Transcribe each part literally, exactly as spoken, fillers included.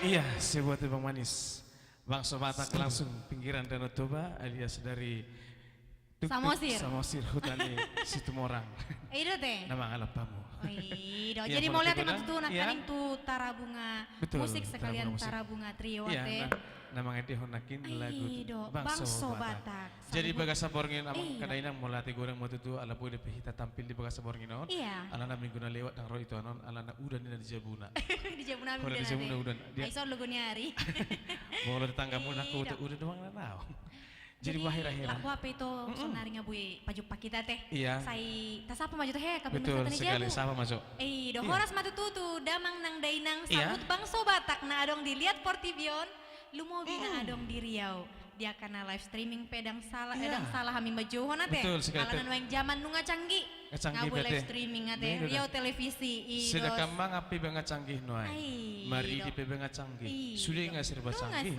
Iya, sebuah tembang manis. Bangso Batak langsung pinggiran Danau Toba, alias dari Tuktuk Samosir. Samosir, huta ni Situmorang. I do ate. Na mangalap hamu. Oh, i do. Iya, jadi molo mauliate ma tutu nangkaning tu Tarabunga Musik, sekalian Tarabunga Trio ate. Iya, na mangalehon nangkin lagu Bangso Batak. Jadi bagasan borngin, amang, dainang, mauliate godang ma tutu ala boi dope hita tampil di bagasan borngin on. Iya. Alana minggu na lewat ndang ro ito anon, alana udan ninna di jabuna. Di jabuna udan. Di jabuna udan. Ai so logo ni ari. Molo tetanggamuna, udan do manang na naon. Jadi, wah, hira-hira. Laku ape ito, sonari nga boi pajumpang hita ate. Iya. Sai tasapa ma jo ito he, kabun. Betul sekali, sapa ma jo. I do, horas ma tutu tu damang nang dainang, sahat Bangso Batak na adong di liat portibi on, lumobi na adong di Riau. Di angka na live streaming pe ndang sala, eh, ndang sala hami manjouhon ate. Betul sekali. Alana nuaeng jaman nunga canggih. Nga boi live streaming ate. Riau Televisi, i do. Sedangkan mangan pe nunga canggih nuaeng. Maridi pe nunga canggih. Sude nga serba canggih.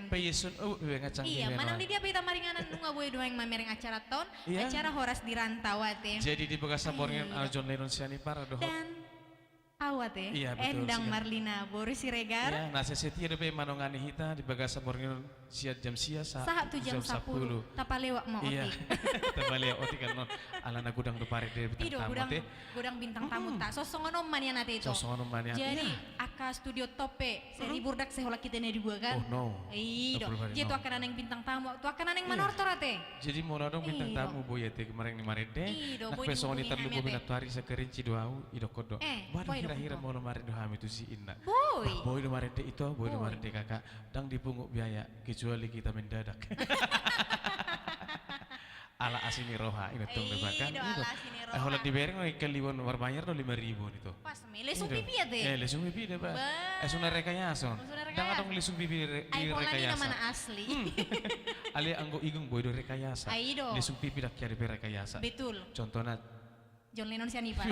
Paiason obat pe nunga canggih. Iya, manang di dia pe hita maringanan nunga boi nuaeng mamereng acara on, acara Horas di Rantau ate. Jadi di bagasan borngin on, John Lennon Sianipar dohot. Dan Au ate. Iya, betul. Endang Marlina boru Siregar. Iya, na setia dope manongani hita di bagasan borngin on sian jam sia sahat tu jam sampulu. Tapalewat ma otik. Tapalewat otik kan on. Alana godang do parede bintang tamu ate. Godang bintang tamu ta. Sosongon on ma nian ate ito. Sosongon on ma nian. Jadi angka studio top pe, seri burdak sehola hita na dua kan. Oh no. I do. Jadi tu angka na naeng bintang tamu, tu angka na naeng manortor ate. Jadi molo adong bintang tamu boi ate mareng ni marende. I do, boi songon i. Tarlumobi nantuari sakarinci do au, idokkon do. Bah, hira-hira molo marende hami tusi inna. Boi. Boi do marende ito, boi do marende kakak. Ndang dipungut biaya, kecuali kita mendadak. Ala asi ni roha, inna tong do bahkan. I do, ala asi ni roha. Holan dibereng, ingkon lima, marbayar do lima ribu on ito. Pas. Lesung pipi ate. Eh, lesung pipi da bah. Ai songon na rekayasa on. Ndang adong lesung pipi di rekayasa. Ai pola ni na mana asli. Alai anggo igung boi do rekayasa. Ai do. Lesung pipi ndang hea dope rekayasa. Betul. Contohna John Lennon Sianipar.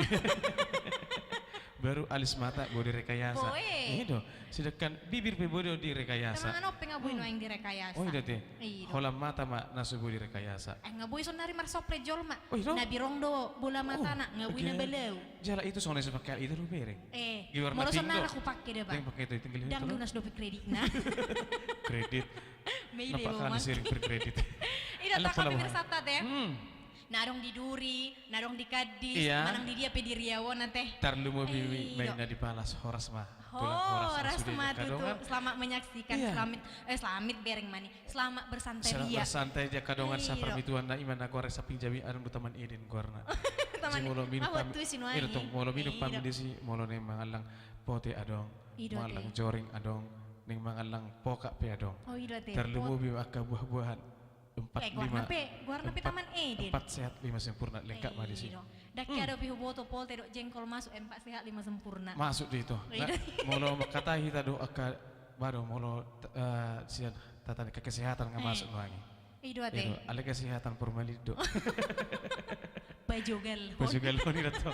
Baru alis mata boi direkayasa. Boi. I do. Sedangkan bibir pe boi do direkayasa. Tangan on pe nga boi nuaeng direkayasa. Oh, i do ate. Holan mata ma na so boi direkayasa. Ai nga boi sonari marsoplet jolma. Na birong do bola matana, nga boi na balau. Jala ito songon na so pake ito do bereng. Eh, molo sonari na hupake da bah. Ndang lunas dope kreditna. Kredit. Nampak kan sering berkredit. I do, tangkap pemirsa ate. Na adong di duri, na adong di kadis, manang di dia pe di Riau on ate. Tarlumobi ma i na di Palas, horas ma. Horas ma tutu. Selamat menyaksikan, selamat, eh, selamat bereng ma ni. Selamat bersantai. Selamat bersantai di angka dongan saparmituanna, ima na goarna Samping Jambi, adong do Taman Eden goarna. Taman Eden. Molo minum pami disi, molo naeng mangallang pote adong, mangallang joring adong, naeng mangallang pokak pe adong. Tarlumobi angka buah-buahan. Empat lima. Goarna pe Taman Eden. Empat sehat lima sempurna, lengkap ma disi. Ndang hea dope huboto pote dohot jengkol masuk, empat sehat lima sempurna. Masuk do ito. Molo mangkatai hita do angka, bah do molo, eh, sian tata ni kesehatan nga masuk nuaeng i. I do ate. Alai kesehatan formalin do. Pajogal. Pajogal on i do.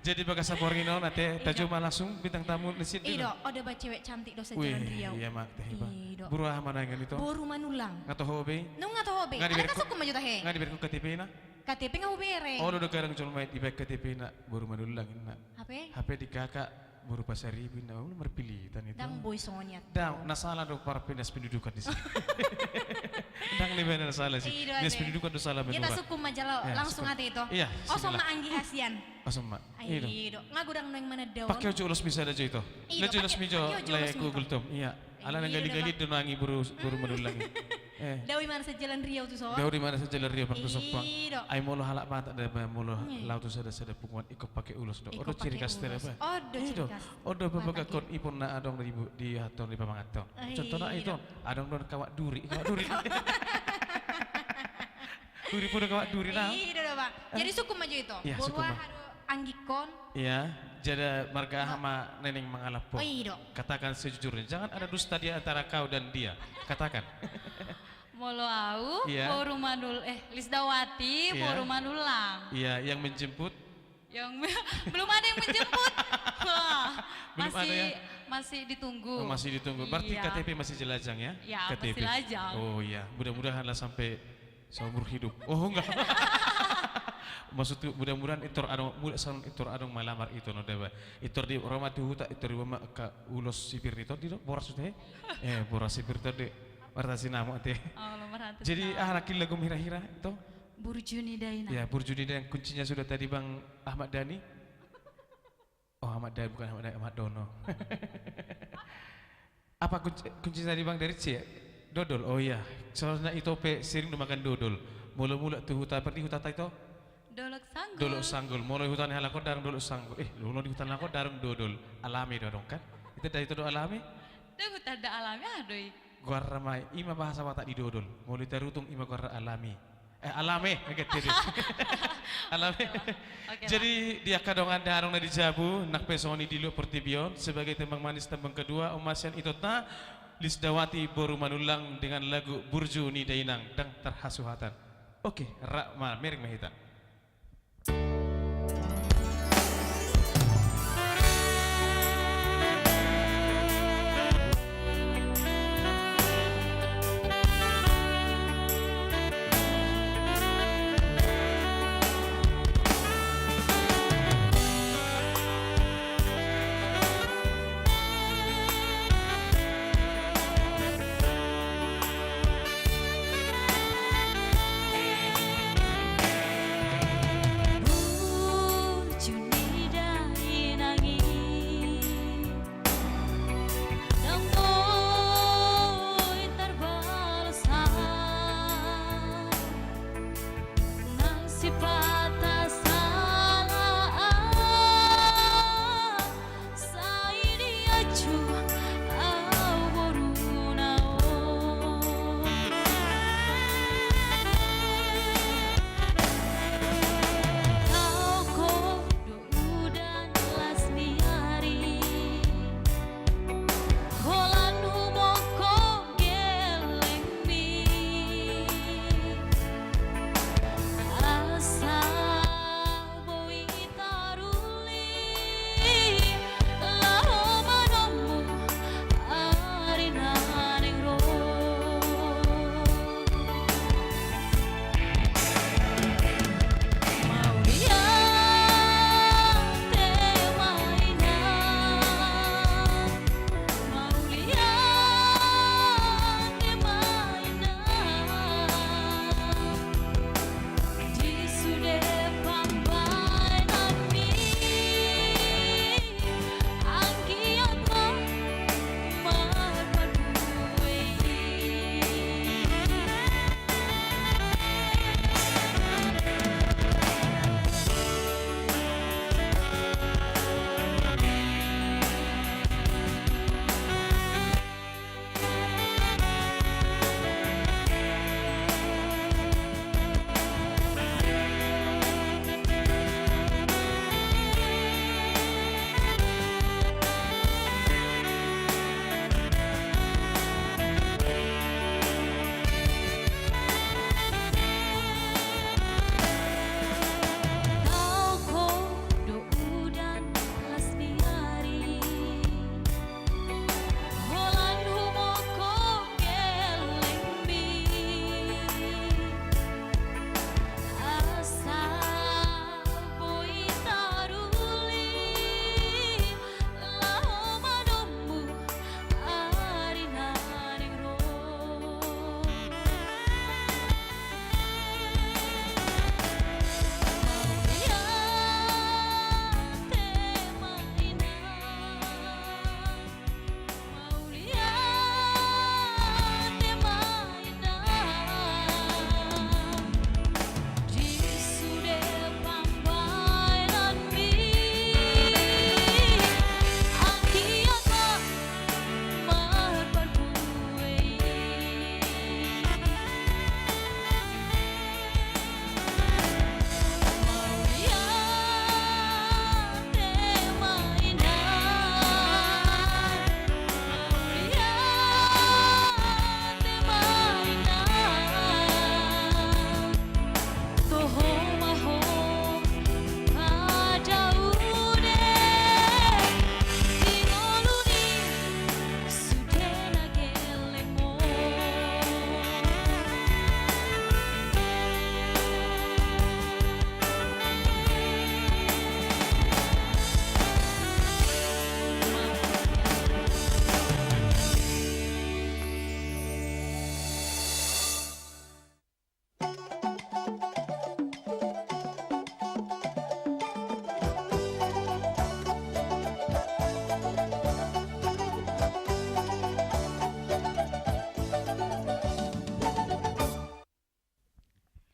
Jadi bagasan borngin on ate, tajou ma langsung bintang tamu na sian. I do, ada bah cewek cantik do sejalan Riau. Iya ma ate. I do. Boru aha ma nuaeng ito? Boru Manullang. Nga toho be? Nunga toho be. Alai tasungkun ma jo tahe. Nga dibereng KTP-na? KTP nga hubereng. Olo do kadang jolma i dibaen KTP-na boru Manullang inna. Hape? Hape di kakak boru Pasaribu inna, olo marpilitan ito. Ndang boi songon i ate. Ndang, na sala do parpindas pendudukan disi. Ndang dibaen na sala disi. Pindas pendudukan do sala. Iya, tasungkun ma jala langsung ate ito. Iya. Oso ma anggi hasian. Oso ma. I do. Nga godang nuaeng manandaon. Pake jo ulos mi sada jo ito. Pake jo ulos mi jo, lae Google Tom. Iya. Alana gali-gali do nuaeng i boru, boru Manullang i. Dao i ma na sejalan Riau tu son. Dao i ma na sejalan Riau pang tu son pang. I do. Ai molo halak Batak da bah, molo laho tu sada-sada punguan ingkon pake ulos do. Ingkon pake ulos. On do ciri khas da bah. On do ciri khas. On do pabagakon ipon na adong di, di ator di pamangan on. Contohna ito, adong do kawat duri, kawat duri. Duri pe do kawat duri na. I do bah. Jadi sungkun ma jo ito. Iya, sungkun ma. Boru aha do anggikon? Iya, jadi marga aha ma na naeng mangalap ho? Oh, i do. Katakan sejujurnya, jangan ada dusta di antara kau dan dia. Katakan. Molo au, boru Manul-, eh, Lisdawati, boru Manullang. Iya, yang menjemput? Yang me-, belum ada yang menjemput. Wah, belum ada ya? Masih, masih ditunggu. Oh, masih ditunggu. Berarti KTP masih jelajang ya? Ya, masih lajang. Oh iya, mudah-mudahanlah sampai seumur hidup. Oh, enggak. Maksudhu mudah-mudahan intor adong, mulak songon intor adong malamar i, ito na deba. Intor di ro ma tu huta, intor diboan ma angka ulos sipir ni tondi do, boras do he. Eh, boras sipir tondi. Marhata sinamot ate. Jadi aha nangkin lagu hira-hira, ito? Burju ni Dainang. Ya, Burju ni Dainang, kuncinya sudah tadi Bang Ahmad Dhani. Oh, Ahmad Dhani, bukan Ahmad Dhani, Ahmad Dono. Apa kunci, kunci tadi Bang dari C ya? Dodol. Oh iya. Soalna ito pe sering do makan dodol. Molo mulak tu huta, berarti hutanta ito? Dolok Sanggul. Dolok Sanggul. Molo huta ni halak on ndang adong Dolok Sanggul. Eh, molo di huta ni halak on ndang adong dodol. Alami do adong kan? Ito da, ito do alami? Da huta da alami, aha do i? Goarna ma i, i ma bahasa Batak di dodol. Molo di Tarutung i ma goarna alami. Eh, alame, eh, gede deh. Alame. Oke lah. Oke lah. Jadi, di angka dongan dainang na di jabu, nang pe songon i di luat portibi on, sebagai tembang manis tembang kedua, on ma sian itota, Lisdawati boru Manullang dengan lagu Burju ni Dainang, ndang tarhasuhatan. Oke, rap ma, miring ma hita.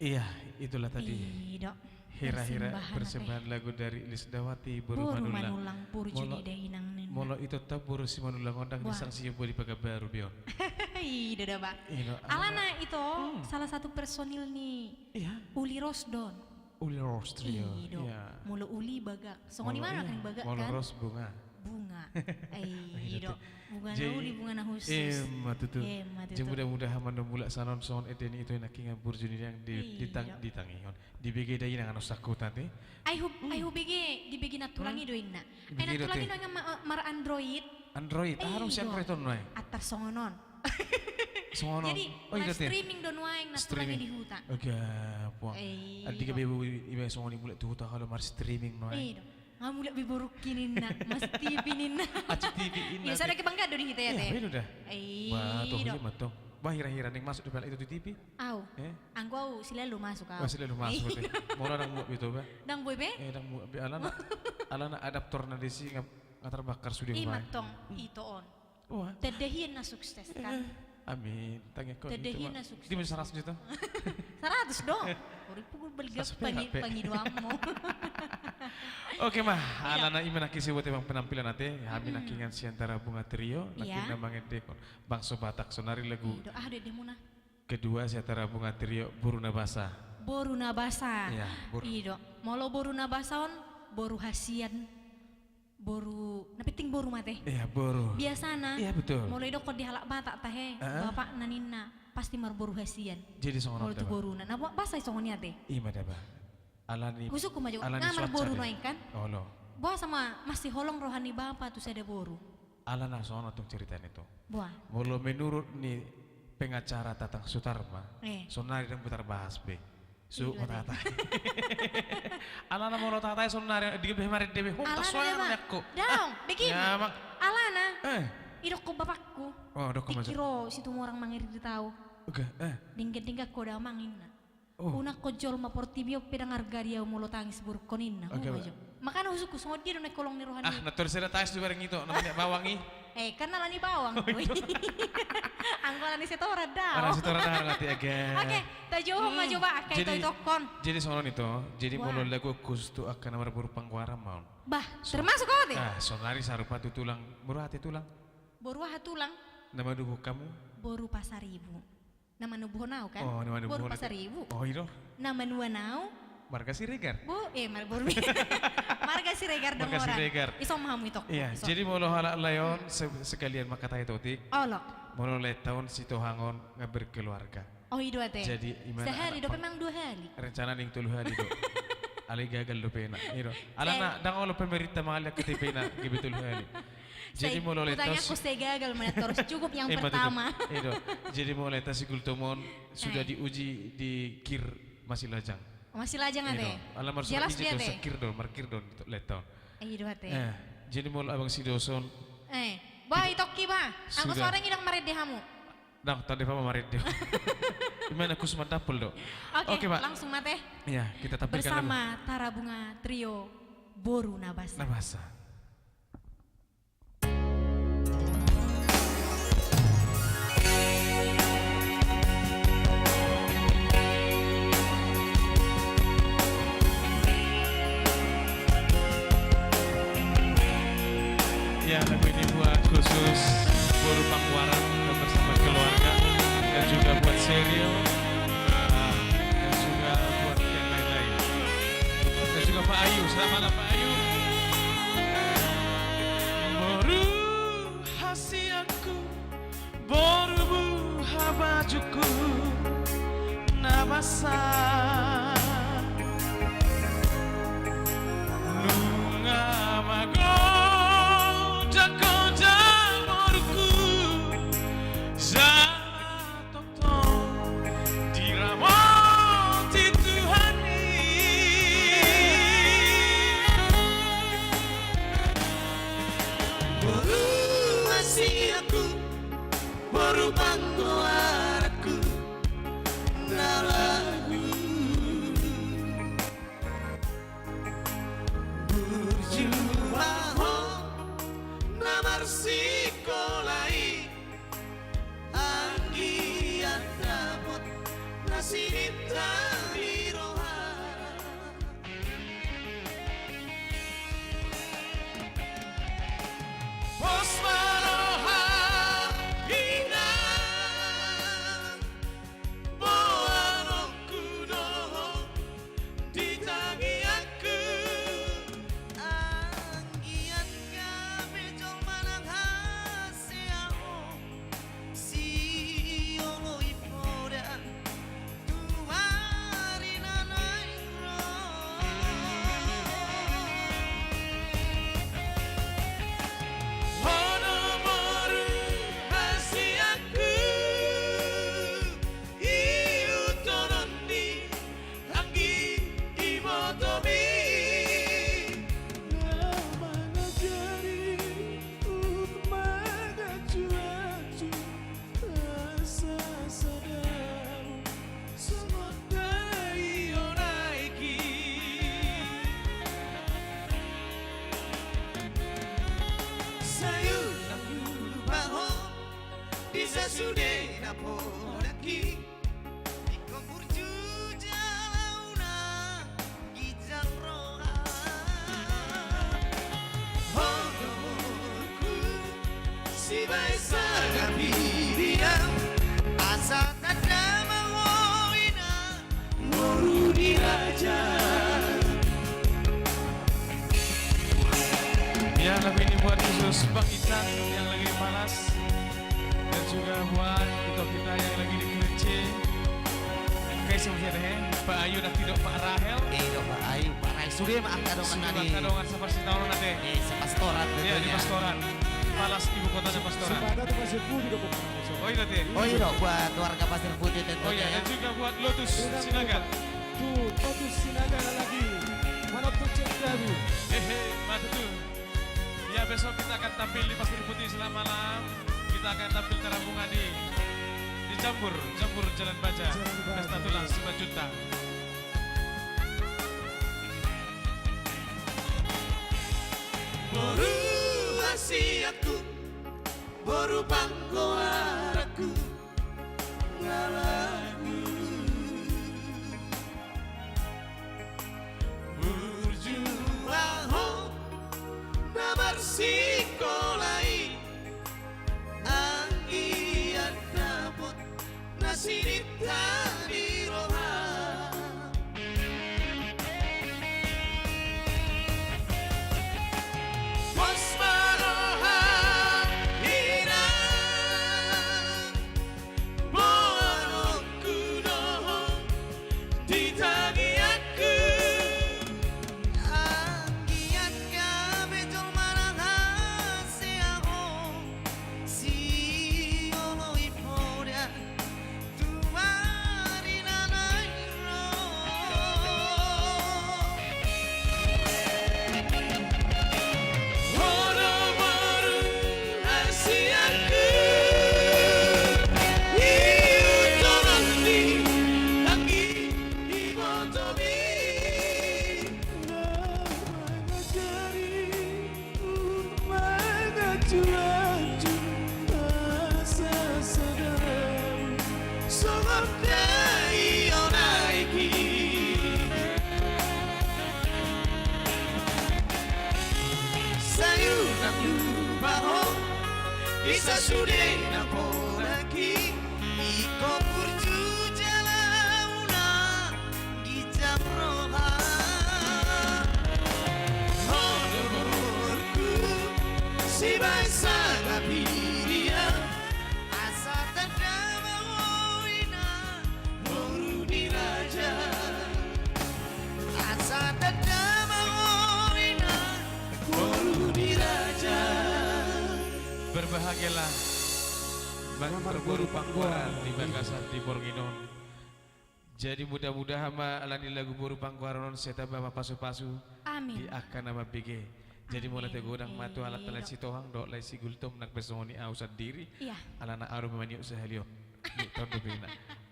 Iya, itulah tadi. Ido. Hira-hira persembahan, persembahan lagu dari Lisdawati, Boru Manulang. Boru Manulang, boru judi dainang ninna. Molo ito tau boru Simanulang on, ndang disangsi Boru Pekanbaru be on. Ido da, Bah. Ido, alana ito salah satu personil ni Uli Rosdon. Uli Rosdon, iya. Ido. Molo Uli bagak. Songon i ma na kan bagak kan? Molo Ros bunga. Bunga. Ai, ido. Bungana uli, bungana khusus. Emma tutu. Emma tutu. Jadi mudah-mudahan ma na mulak sian on songon ende ni ito nangkiningan burju ni dainang di, di tang-, di tangihon. Dibege dainang annon sangkutan i. Ai hu-, ai hubege, dibege nantulang i do inna. Ai nantulang i do inna. Ai nantulang i do inna ma-, mar Android. Android. Aha do si Android on nuaeng? Atar songon on. Songon on. Jadi, oh, live streaming do nuaeng nantulang i di huta. Oke, puang. Ai, di gabe iba songon i mulak tu huta kalau mar streaming nuaeng. Ido. Nga mulak be borungki ninna, masuk T V ninna. Masuk T V ninna. Iya, sada kebanggaan do di hita i ate. Iya, betul dah. Bah, toh, iya mantong. Bah, hira-hira naeng masuk dope halak ito tu T V? Au. Eh? Anggo au silalu masuk au. Wah, silalu masuk ate. Molo ndang muat be ito, Bah. Ndang boi be? Eh, ndang muat be alana. Alana adaptorna disi nga, nga tarbakar sude. Ima tong, ito on. Wah. Tanda hian na sukses kan? Amin. Tanda hian na sukses. Di mana saratus juta? Saratus do. Ori pukul balga pangidoanmu. Oke ma, alana ima nangkin sibuat emang penampilan ate, hami nangkiningan sian Tarabunga Trio, nangkin na mangendehon Bangso Batak sonari lagu. Ido, aha do endehmuna? Kedua sian Tarabunga Trio, Boru na Basa. Boru na Basa. Iya, boru. Ido. Molo Boru na Basa on, boru hasian. Boru, na penting boru ma ate. Iya, boru. Biasana, iya, betul. Molo idokkon di halak Batak tahe, bapakna ninna, pasti marboru hasian. Jadi songon on da, Bah. Molo tu boruna. Na ba-, basa i songon i ate. Ima da, Bah. Alani, husungku ma jo, alani nga marboru nuaeng kan? Olo. Boasa ma masiholong roha ni bapa tu sada boru? Alana songon on tong ceritana i tong. Boa. Molo menurut ni pengacara Tatang Sutarma, sonari ndang boi tarbahas be. Suhut ma tahe. Alana molo tahe sonari, di gabe marende be, hon, tasoang ni angku. Daong, begini. Alana, idokkon bapakku, pikir ho Situmorang mangiring di tau. Denggan-denggan ho damang inna. Unang ho jolma portibi on pe ndang arga di ahu molo tangis borungkon inna. Makana husungku songon dia do na i holong ni roha ni. Ah, na tor sada tangis di bareng ito, na maniak bawang i. Eh, kan alani bawang. Anggo alani setoran da. Alani setoran da, ngerti age. Oke, tajohon ma jo, Bah, angka ito-itokkon. Jadi songon on ito, jadi molo lagu khusus tu angka na marboru Panggoaran ma on. Bah, termasuk ho ate? Ah, sonari sarupa tu tulang, boru aha ate tulang? Boru aha tulang? Na manubuhon hamu? Boru Pasaribu. Na manubuhon au kan? Oh, na manubuhon. Boru Pasaribu. Oh, i do. Na manuan au? Marga Siregar. Bo-, eh, mar-, boru. Marga Siregar do. Marga Siregar. Ison ma hamu itok. Iya, jadi molo halak lae on se-, sekalian mangkatai totik. Olo. Molo lae ta on Sitohang on nga berkeluarga. Oh, i do ate. Jadi ima na sahali dope mang dua hali. Rencana naeng tolu hali do. Alai gagal dope na. I do. Alana ndang olo pemerintah mangalehon K T P na gabe tolu hali. Jadi molo lae ta on, sai gagal ma na torus, cukup yang pertama. I do. Jadi molo lae ta si Gultom on sudah diuji di kir masih lajang. Masih lajang ate. Ala marsurat izin do, sekir do, markir do lae ta on. I do ate. Eh, jadi molo abang si Doson. Eh, bah, itokki bah. Anggo sudah. Sore ngi ndang marende hamu. Ndang, tanda pa ma marende. Ima na khusus mandapol do. Oke, oke, Pak. Langsung ma ate. Iya, kita tampilkan lagu. Bersama Tarabunga Trio, Boru na Basa. Na Basa. Ya, lagu ini buat khusus Boru Panggoaran bersama keluarga, dan juga buat Seril, dan juga buat yang lain-lain. Dan juga Pak Ayu, selamat malam, Pak Ayu. Boru hasianku, boru buha bajungku na basa. Nunga magodang-godang borungku, jala tongtong diramoti Tuhan i. Boru hasianku, boru panggoaranku na baru. Burju ma ho na marsikola i, anggiat dapot na sinitari Pos ma roham, inang, boanonku do ho di tangiangku. Anggiat gabe jolma nang hasea ho, sioloi poda tu ari na naeng ro. Ho do boru hasianku, ihuthononmi anggi ibotomi. Na mangajari, uh, mangacuacu, asa sadar songon dainonangki. Sai unang lupa ho di sasude na podangki. Ingkon burju jala unang ginjang roha. Ho do boruku, sibaen sada pilihan, asa tanda ma ho inang, boru ni raja. Ya, lagu ini buat khusus Bang Ican yang lagi di Palas. Dan juga buat ito kita yang lagi di Kerinci. Oke, semuanya deh, Pak Ayu dan tidak Pak Rahel. Eh, dong, Pak Ayu, Pak Rahel. Sudah, Pak, angka dong. Sudah, angka dong, sama si Taurun nanti. Eh, sepastoran. Iya, di Pastoran. Palas, ibu kotanya Pastoran. Sudah ada tuh Pasir Putih, dong. Oh, iya, nanti. Oh, iya, dong, buat warga Pasir Putih tentunya. Oh, iya, ya. Dan juga buat Lotus Sinaga. Tuh, Lotus Sinaga ada lagi. Mana tuh, Cek Dabu? Hehe, mantap tuh. Ya, besok kita akan tampil di Pasir Putih selama malam. Kita akan tampil Tarambunga di, di Jambur, Jambur Jalan Baja. Jalan Baja. Pesta Tulang Simanjuntak. Boru hasianku, boru panggoaranku, ngalagu. Burju ma ho na marsikola i, anggiat dapot na sininta ni roha. Pos ma roham, inang, boanonku do ho di tangiangku. Anggiat gabe jolma nang hasea ho, sioloi poda tu ari na naeng ro. Ho do boru hasianku, ihuthononmi anggi ibotomi. Na mangajari, mangacuacu, asa sadar songon dainonangki. Sai unang lupa ho di sasude na podangki. Ingkon burju jala unang ginjang roha. Ho do boruku, sibaen sada pilihan, asa tanda ma ho inang, boru ni raja. Asa tanda ma ho inang, boru ni raja. Berbahagialah, Bang, boru panggoaran di bagasan timur on. Jadi mudah-mudahan ma ala ni lagu boru panggoaran on sai tamba ma pasu-pasu. Amin. Di angka na mambege. Jadi molo ate godang ma tu halak na lae Sitohang dohot lae Sigultom nang pe songon i au sandiri. Iya. Alana au do maniop sahali on. Ni tondupina.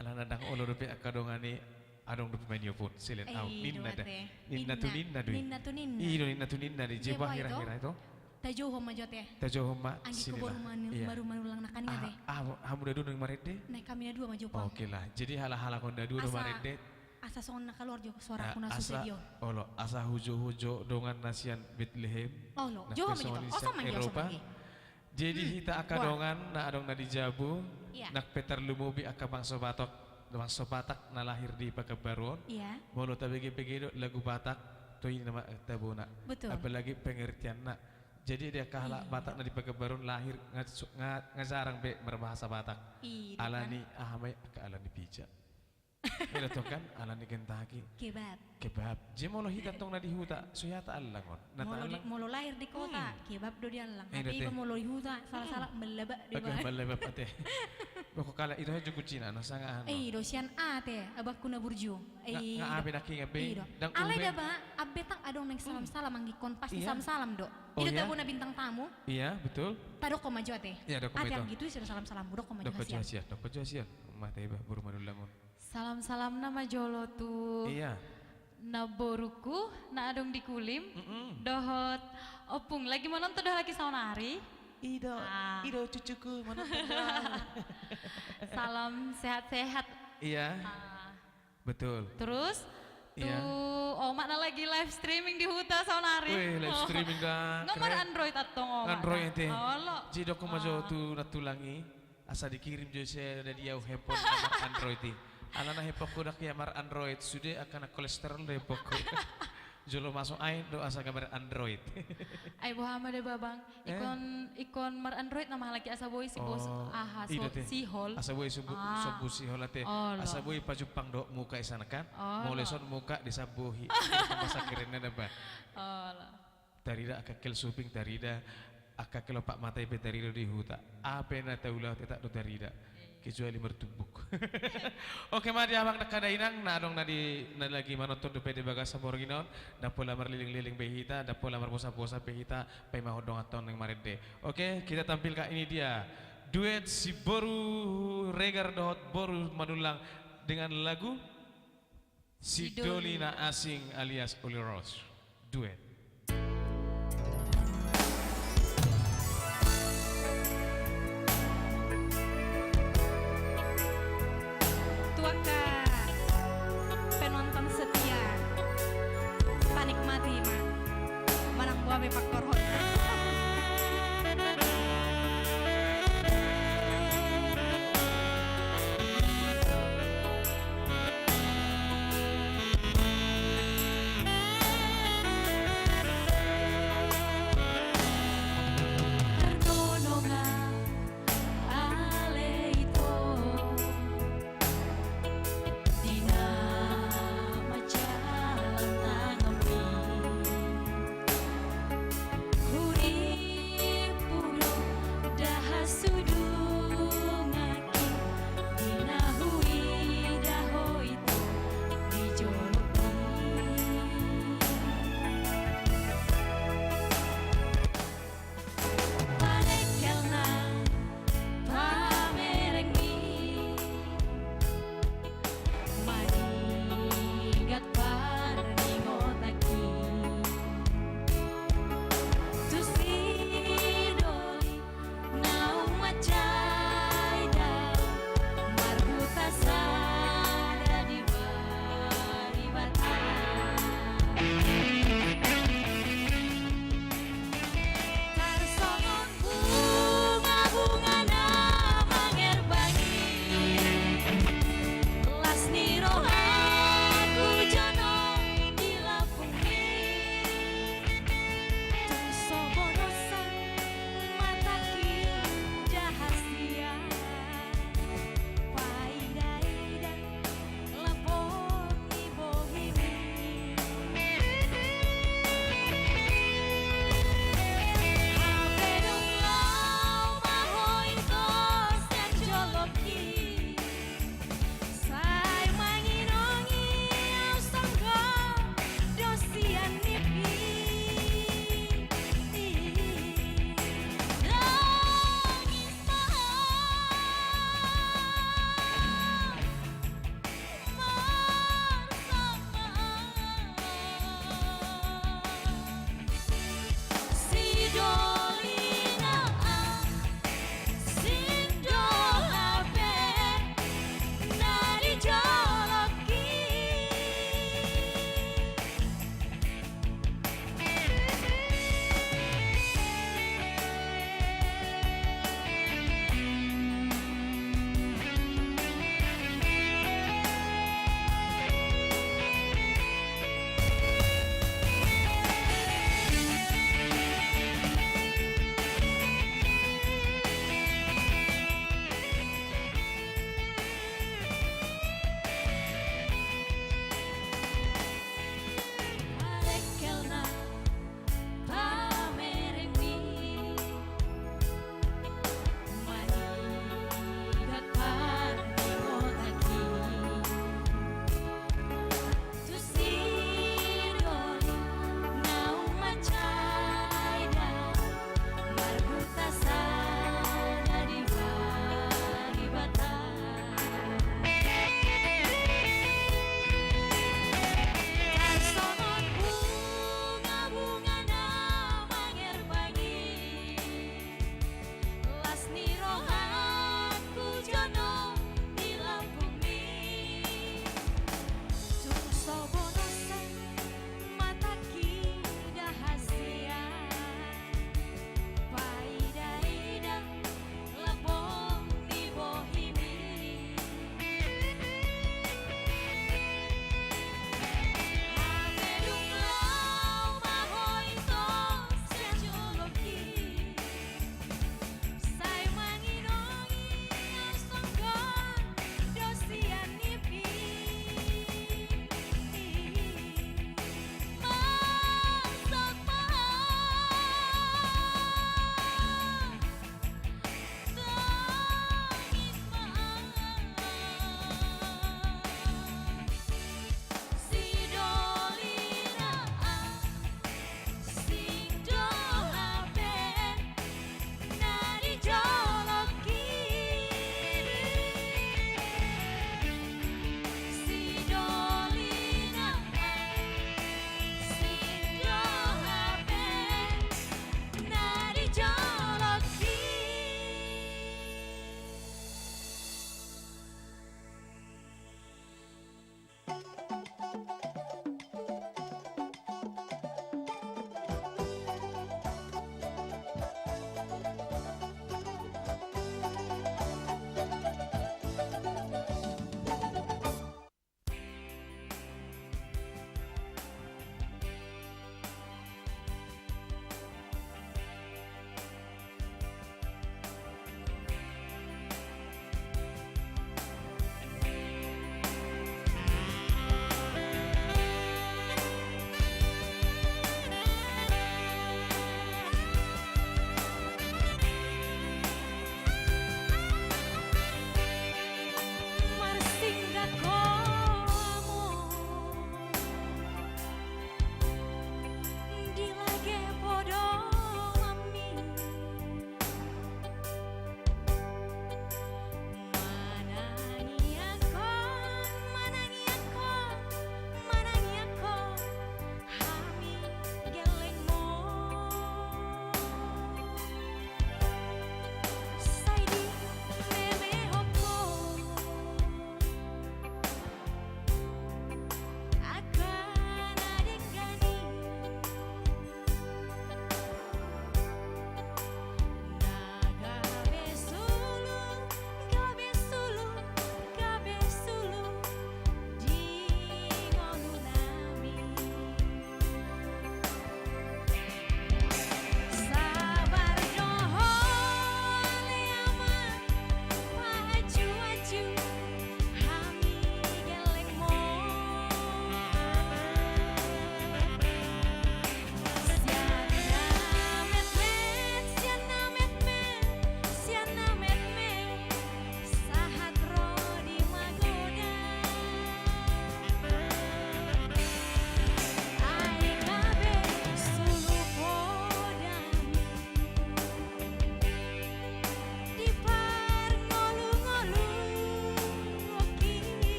Alana ndang olo dope angka dongan i adong dope maniop on. Silen au. Ninna da. Ninna tu ninna do i. Ninna tu ninna. I do ninna tu ninna do i. Jeba hira-hira ito. Tajohon ma jo ate. Tajohon ma. Anggi ko boru manu-, baru manulang nangkaning ate. Ah, hamu na dua na marende? Nai hami na dua ma jo. Oke lah. Jadi halak-halak on na dua na marende. Asa songon na kaluar jo suaraku na susa di on. Olo, asa hujo-hujo dongan na sian Betlehem. Olo, jo ma jo. Osan ma jo, osan ma jo. Jadi hita angka dongan na adong na di jabu, nang pe tarlumobi angka bangso Batak, bangso Batak na lahir di Pekanbaru on. Molo tabege-bege do lagu Batak, tondi nama tabona. Apalagi pengertianna. Jadi di angka halak Batak na di Pekanbaru on lahir nga, nga, nga jarang be marbahasa Batak. Alani aha ma i, angka alani pija. Eda tong kan, alani Kentucky. Kebab. Kebab. Jadi molo hita tong na di huta, so hea ta allang on. Na ta allang. Molo lahir di kota, kebab do diallang. Hape iba molo di huta, sala-sala mallabak do iba. Mallabak ate. Pokok kalak ito hape jo kucina, na sanga anu. Eh, i do sian ate, abangku na burju. Nga, nga ape na kinga be. Alai da ba, abe tang adong naeng salam-salam anggikon, pasti salam-salam do. I do tabona bintang tamu. Iya, betul. Tadok ma jo ate. Iya, dok ma ate. Anggi tu i sude salam-salammu, dok ma jo hasian. Dok ma jo hasian. Mate iba boru Manullang on. Salam-salam na ma jolo tu, iya, namboruku na adong di Kulim, dohot ompung lagi manonton do halak i saonari. I do, i do cucuku manonton do. Salam sehat-sehat. Iya. Betul. Terus tu omak na lagi live streaming di huta saonari. Weh, live streaming da. Nga mar-Android antong omak. Android ate. Olo. Jadi dok ma jo tu nantulang i. Asa dikirim jo ise na di au handphone na mar-Android i. Alana handphonengku dang hea mar-Android, sude angka na kolesterol do handphonengku. Jolo masuk ain do asa gambar Android. Ai boha ma da ba bang, ingkon, ingkon mar-Android nama halak i asa boi si bos, aha, sihol. Asa boi sombu sihol ate. Asa boi pajumpang dohot muka i sana kan. Molo dison muka disambohi. Masa kerenna da ba. Tarida angka angkel suping, tarida angka angkel ompat mata i pe tarida di huta. Ape na taula tetap do tarida. Kecuali martumbuk. Oke ma di abang angka dainang na adong na di, na lagi manonton dope di bagasan borngin on. Ndang pola marleleng-leleng be hita, ndang pola marbosan-bosan be hita, paima hondongan tong naeng marende. Oke, kita tampilkan ini dia duet si boru Regar dohot boru Manullang dengan lagu Si Doli na Asing alias Oli Ross. Duet. Tu angka penonton setia, tanikmati ma. Manang boha pe faktor hon.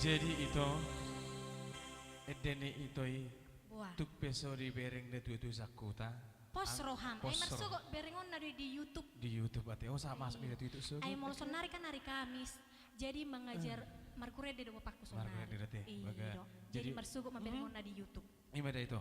Jadi ito, ende ni ito i, tung pe so dibereng na tuatua sangkuta. Pos roham. Ai marsogot berengonna do i di YouTube. Di YouTube ate. Oh, sama masuk di YouTube so. Ai molo sonari kan hari Kamis. Jadi mangajar markurede do bapakku sonari. Markurede do ate. Iya do. Jadi marsogot ma berengonna di YouTube. Ima da ito.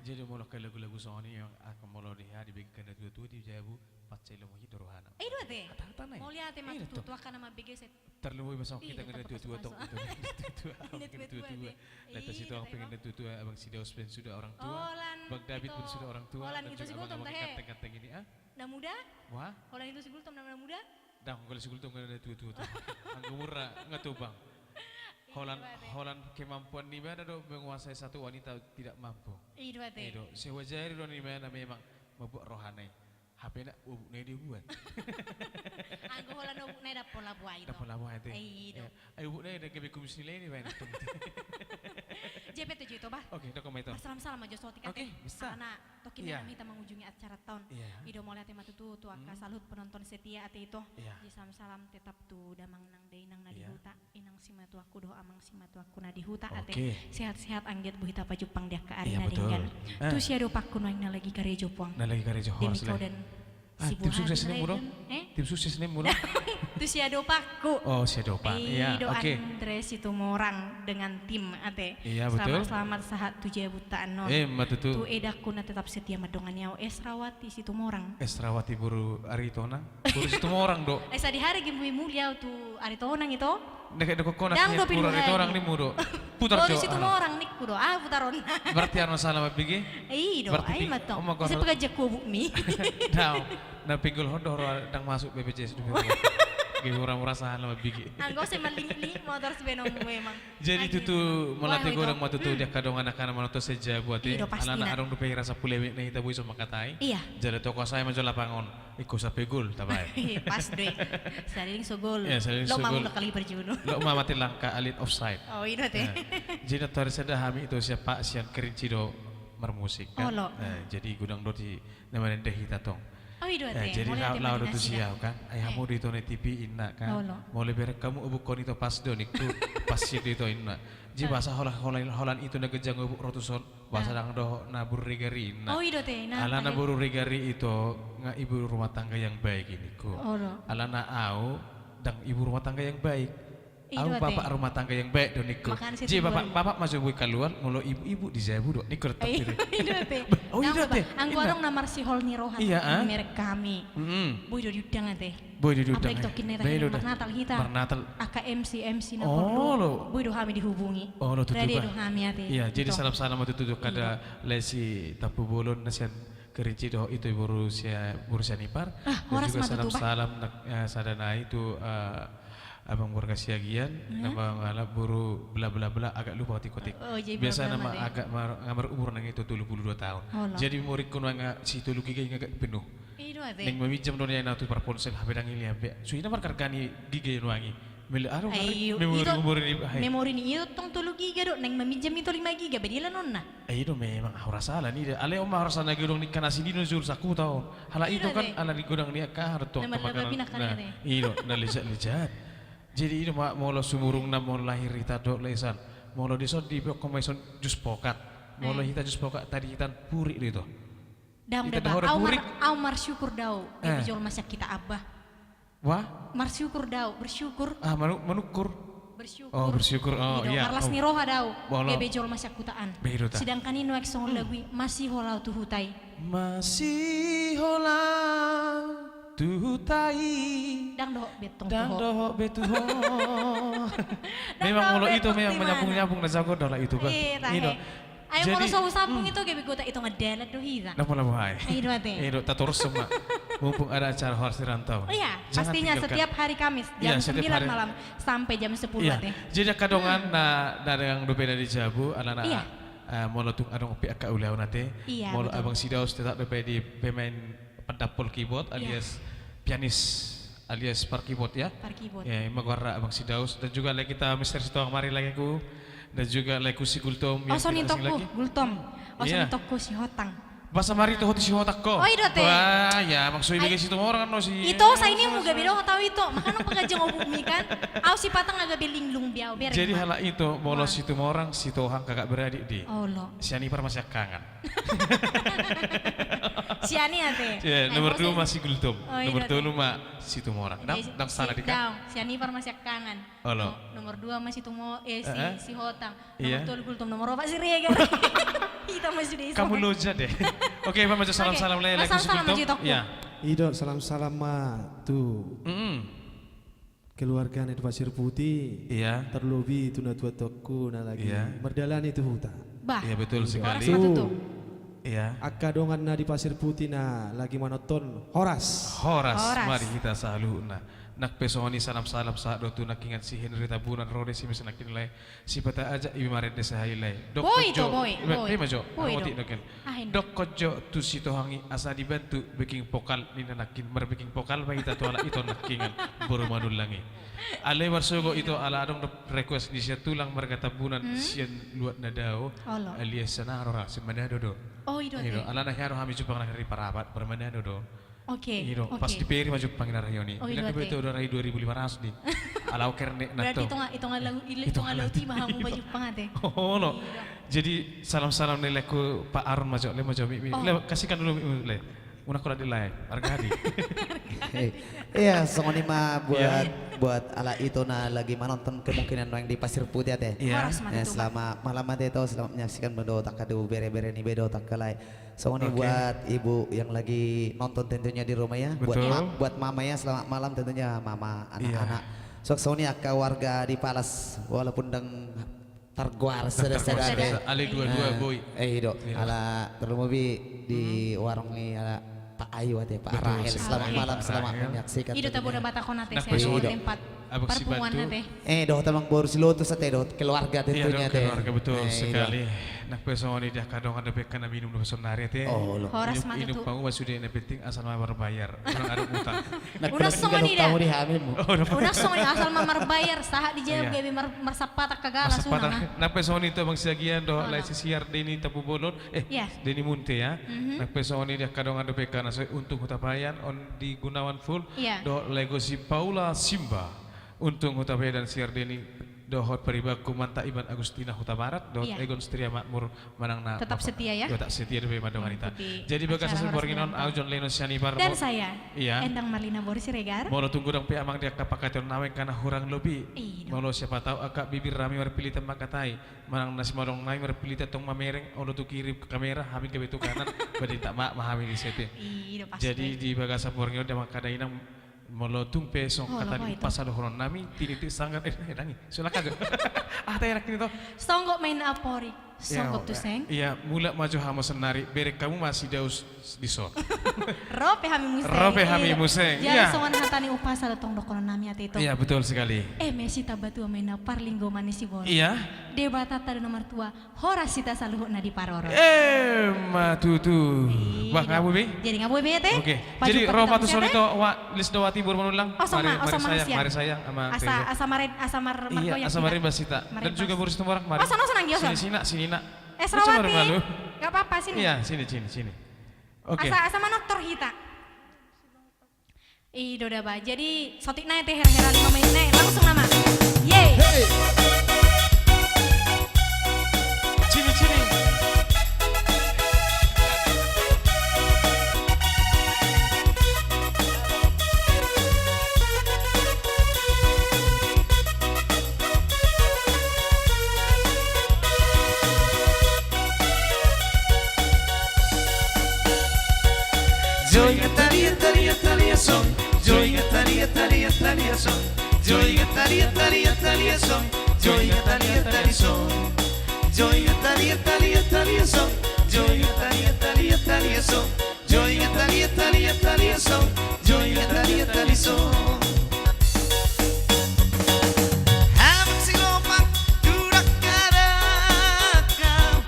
Jadi molo angka lagu-lagu songon i, angka molo di aha, dibege angka na tuatua di jabu, pansai lomo i do rohana. I do ate. Mauliate ma tutu tu angka na mambege. Tarlumobi masa kita angka na tuatua tong. Angka na tuatua. Leta Sitohang pe angka na tuatua, Abang Sidaus pe sudah orang tua. Bang David pun sudah orang tua. Dan juga abang-abang ganteng-ganteng ini, ah. Na muda? Wah. Holan Ito si Gultom na muda? Ndang, holan si Gultom na tuatua tong. Anggo umurna nga tobang. Holan, holan kemampuan ni ibana do menguasai satu wanita tidak mampu. I do ate. I do. Sewa jari do ni ibana memang mambuat rohana i. Hape na obukna i dibuat. Anggo holan obukna i ndang pola buai do. Ndang pola buai ate. I do. Ai obukna i ndang gabe kumis nilai ni baen. Jepe tu jo ito bah. Oke, dokon ma ito. Marsalam-salam ma jo sotik ate. Oke, bisa. Alana tokin na hita mangujungi acara taon. Iya. I do, mauliate ma tutu tu angka saluhut penonton setia ate ito. Iya. Jadi salam-salam tetap tu damang nang dainang na di huta, inang simatuangku dohot amang simatuangku na di huta ate. Sehat-sehat anggiat boi hita pajumpang di angka ari na denggan. Tu siadopangku nuaeng na lagi karejo puang. Na lagi karejo, horas. Demi kau dan si Buhari. Tim sukses ni mulu. Eh? Tim sukses ni mulu. Tu siadopangku. Oh, siadopa. Iya, oke. Andre Situmorang dengan tim ate. Iya, betul. Selamat-selamat sahat tu jabu ta annon. Eh, ma tutu. Tu edangku na tetap setia mandongani au, Esrawati Situmorang. Esrawati boru Aritonang. Boru Situmorang do. Eh, sadihari ge muli-muli au tu Aritonang ito. Ndang do, boru Aritonang ni mulu do. Putar jo. Boru Situmorang ningku do. Ah, putaronna. Berarti annon salah mambege? I do, ai ma tong. Ise pekerja kubuk mi. Dao. Na pinggol hon do ro ndang masuk B P J S dope. Ge mura-mura salah mambege. Anggo sai malingit-lingit motor sebenong memang. Jadi tutu mauliate godang ma tutu di angka dongan angka na manonton sian jabu ate. Alana adong dope hira sampulu menit na hita boi so mangkatai. Iya. Jala toko sai ma jo lapangan on. Ingkon sampe gol tabaen. Pas do i. Saleleng so gol. Iya, saleleng so gol. Loas ma mangulak kali parjolo. Loas ma mate langka alit offside. Oh, i do ate. Jadi nantoari sada hami ito sian Pak sian Kerinci do marmusik kan. Jadi godang do di na mananda hita tong. Oh, i do ate. Jadi laho do tusi au kan. Ai hamu do ito na T V inna kan. Molo bereng hamu obukkon ito pas do ningku. Pas sian do ito inna. Jadi boasa holan, holan ito na ganjang obuk ro tuson. Boasa ndang dohot na boru Regari inna. Oh, i do ate. Alana boru Regari ito nga ibu rumah tangga yang baik i ningku. Alana au ndang ibu rumah tangga yang baik. Au bapak rumah tangga yang baik do ningku. Jadi bapak, bapak ma jo boi kaluar, molo ibu, ibu di jabu do ningku tetap. I do ate. Oh, i do ate. Anggo adong na marsihol ni roha, merek hami. Boi do diundang ate. Boi do diundang. Apalagi tokin na hita marnatal hita. Marnatal. Angka M C, M C na porlu. Boi do hami dihubungi. Olo tutu bah. Rade do hami ate. Iya, jadi salam-salam ma tutu tu angka lae si Tampubolon na sian Kerinci dohot ito boru sian, boru sian Ipar. Ah, horas ma tutu bah. Dan juga salam-salam sada nai tu Abang Warga Siagian, nama ngala boru bla bla bla, agak lupa kotik-kotik. Biasa nama agak mar, nga marumur nang ito tolu pulu dua taon. Jadi memorikku nuaeng si tolu giga i nga agak penuh. I do ate. Naeng maminjam do nian au tu parponsel, hape ndang i lean be. Suhina marharga ni giga i nuaeng i. Meli aro memori, memori ni, memori ni ito tong tolu giga do, naeng maminjam ito lima giga, be dialanonna. I do memang horas ala ni da. Alai on ma horas ala ni godang ni angka na sini do jur sakuta on. Hala ito kan ala ni godang ni angka aha do tong. I do na lejat-lejat. Jadi i do ma molo sumurung na molo lahir hita dohot lae san. Molo dison dipeokkon ma ison jus pokat. Molo hita jus pokat tadi hita purik do ito. Ndang da bah, au marsyukur do au gabe jolma sian hita bah. Wah? Marsyukur do au, bersyukur. Ah, manukkur. Bersyukur. Oh, bersyukur. Oh, iya. Marlas ni roha do au gabe jolma sian huta an. Sedangkan i nuaeng songon lagu i, masihol au tu huta i. Masihol au tu huta i. Ndang dohot be tong tu ho. Ndang dohot be tu ho. Memang molo ito memang manyambung-nyambung na jago do lah ito bah. I do. Ai molo so husambung ito gabe gota ito nga dalan do hita. Ndang pola buhai. I do ate. I do, tatorus ma. Mumpung ada acara Horas di Rantau. Iya, pastinya setiap hari Kamis jam sembilan malam sampai jam sepuluh ate. Jadi angka dongan na dagang dope na di jabu alana molo tung adong pe angka ulaon ate. Molo Abang Sidaus tetap dope di pemain pandampol keyboard alias pianis alias par keyboard ya. Par keyboard. Ya, ima goarna Abang Sidaus dan juga lae hita Mister Sitohang, mari laeku. Dan juga laeku si Gultom. Oh, so nintokku Gultom. Oh, so nintokku Sihotang. Masa marito ho tu Sihotang ho? Oh, i do ate. Wah, ya, maksudna i, bege Situmorang do si. Ito, sai ninna gabe dohot au ito. Makana paganjang obukmi kan. Au sipata nga gabe linglung be au, bereng ma. Jadi halak ito, molo Situmorang, Sitohang, kakak beradik di. Olo. Sianipar ma Siangkangan. Sian i ate. Iya, nomor dua ma Sigultom. Oh, i do ate. Nomor tolu ma Situmorang. Ndang salah di kan? Sianipar ma Siangkangan. Olo. Nomor dua ma Sitomo-, eh, si, Sihotang. Iya. Nomor tolu Gultom, nomor opat Siregar. Hita ma sude. Kamu loja deh. Oke, Pak, maju salam-salam leleng. Salam-salam maju Gultom. Iya. I do, salam-salam ma tu keluarga na di Pasir Putih. Iya. Terlebih tu natua-tuaku na lagi mardalani tu huta. Bah. Iya, betul sekali. Horas ma tutu. Iya. Angka dongan na di Pasir Putih na lagi manonton, horas. Horas ma di hita saluhutna. Nang pe songon i salam-salam sahat do tu nangkingan si Henry Tambunan, ro do i si muse nangkin lae. Sipata ajak i marende sahali lae. Boi do, boi, boi. Ima jo. Boi do. Dokkon jo tu Sitohang i asa dibantu backing vokal ninna nangkin, marbacking vokal ma hita tu halak ito nangkingan boru Manullang i. Alai marsogot ito ala adong do request ni sian tulang marga Tambunan sian luat na dao. Olo. Alias sian aha do ra, sian Manado do. Oh, i do ate. Alana hea do hami jumpang nang di Parapat, marmanado do. Oke, oke. Pas di peri ma jumpang i na rayo ni. Oh, i do ate. Bilang ke betul udah rai dua ribu lima ratus di. Ala oker ne nato. Berarti i tonga, i tonga laut, i tonga laut i ma hamu pajumpang ate. Olo. Jadi salam-salam ni leku Pak Arun ma jo, le ma jo mi, mi. Oh. Le, kasihkan dulu mi, le. Unang kurang di lae, harga di. Iya, songon i ma buat, buat halak ito na lagi manonton kemungkinan nuaeng di Pasir Putih ate. Iya. Horas ma tutu. Selamat malam ate ito, selamat menyaksikan, molo dohot angka bere-bere niba dohot angka lae. Songon i buat ibu yang lagi nonton tentunya di rumah ya. Buat ma-, buat mama ya, selamat malam tentunya mama, anak-anak. Iya. Songon i angka warga di Palas, walaupun ndang targoar sada-sada. Alai dua-dua boi. Eh, i do. Ala terlebih di warung ni ala Pak Ayu ate, Pak Rahel. Selamat malam, selamat menyaksikan. I do tabo da batakon ate, tempat perpunguan ate. Eh, dohot amang boru Silotus ate, dohot keluarga tentunya ate. Iya, dohot keluarga, betul sekali. Nang pe songon i di angka dongan dope angka na minum dope saonnari ate. Horas ma tutu. Inum pangupa sude, na penting asal ma marbayar. Unang adong utang. Unang songon i da. Unang songon i, asal ma marbayar, sahat di jabu gabe mar-, marsampatan hagala. Nang pe songon i tu amang Siagian dohot lae si Siar Deni Tampubolon, eh, Deni Munte ya. Nang pe songon i di angka dongan dope angka na so, Untung Hutabayan, Ondi Gunawan Full, dohot lae Gosi Paula Simba. Untung Hutabayan, Siar Deni, dohot paribanku Manta Iban Agustina Hutabarat, dohot Egon Setia Makmur manang na tetap setia ya. Tetap setia dope ma dongan hita. Jadi bagas hamu borngin on, au John Lennon Sianipar. Dan saya, Endang Marlina boru Siregar. Molo tung godang pe amang di angka pangkataion nami angka na hurang lobi. Molo siapa tahu angka bibir nami marpilitan mangkatai. Manang na simahol nami marpilitan tong mamereng, olo tu kiri kamera, hami gabe tu kanan, badinta ma, ma hami di sete. Jadi di bagasan borngin on di amang angka dainang, molo tung pe songon hata ni umpasa dohonon nami, tinitik sanggar, eh, eh, dangi, sulak aja. Ah, tai enak ini toh. Songgop ma inna amporik, songgop tu seng. Iya, mulak ma jo hamu saonnari, bereng hamu ma si Daus di son. Ro pe hami muse. Ro pe hami muse. Jadi songon hata ni umpasa do tong dohonon nami ate ito. Iya, betul sekali. Eme sitamba tua ma inna parlinggoman ni siborok. Iya. Debatanta do na martua. Horas hita saluhutna diparorot. Emma tutu. Bah, nga boi be? Jadi nga boi be ate? Oke. Jadi ro ma tu son ito, Wa Lisdawati boru Manullang. Osoma, osoma. Mari sayang, mari sayang. Asa, asa mare, asa mar-, margoyang. Asa mare basita. Dan juga boru Situmorang, mari. Osona, osona, anggi oson. Sini, sini, sini. Esrawati. Gak apa-apa, sini. Iya, sini, sini, sini. Oke. Asa, asa manortor hita. I do da ba. Jadi saotik nai ate, hera-hera lima menit nai, langsung nama. Yeay. Hei. Cini, cini. Joinga talia, talia, talia son. Joinga talia, talia, talia son. Joinga talia, talia, talia son. Joinga talia, talia son. Joinga talia, talia, talia son. Joinga talia, talia, talia son. Joinga talia, talia, talia son. Joinga talia, talia son. Habang silopak turak karakam.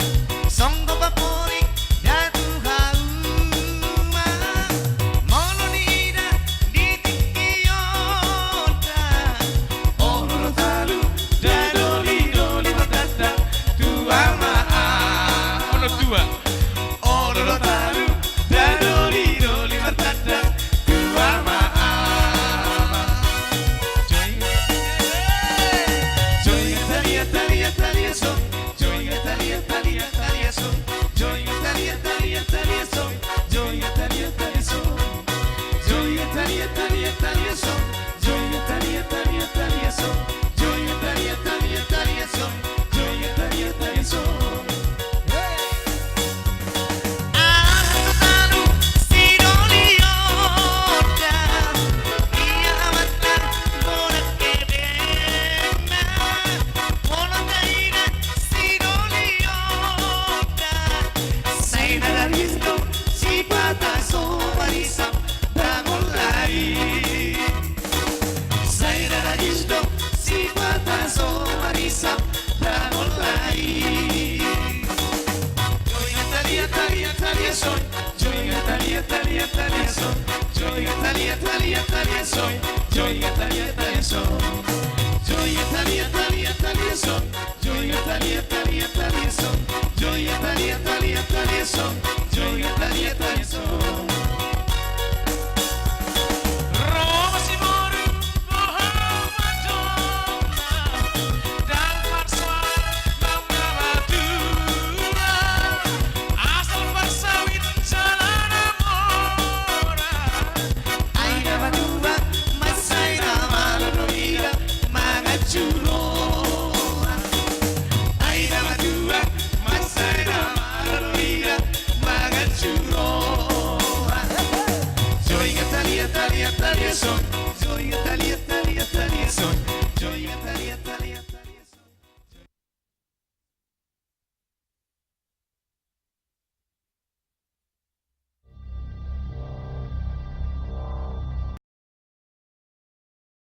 Songgop amporik da tu hauma. Molo niida di tingkionta. Olo do talu da doli-doli mardandan tu ama. Olo dua. Olo do talu.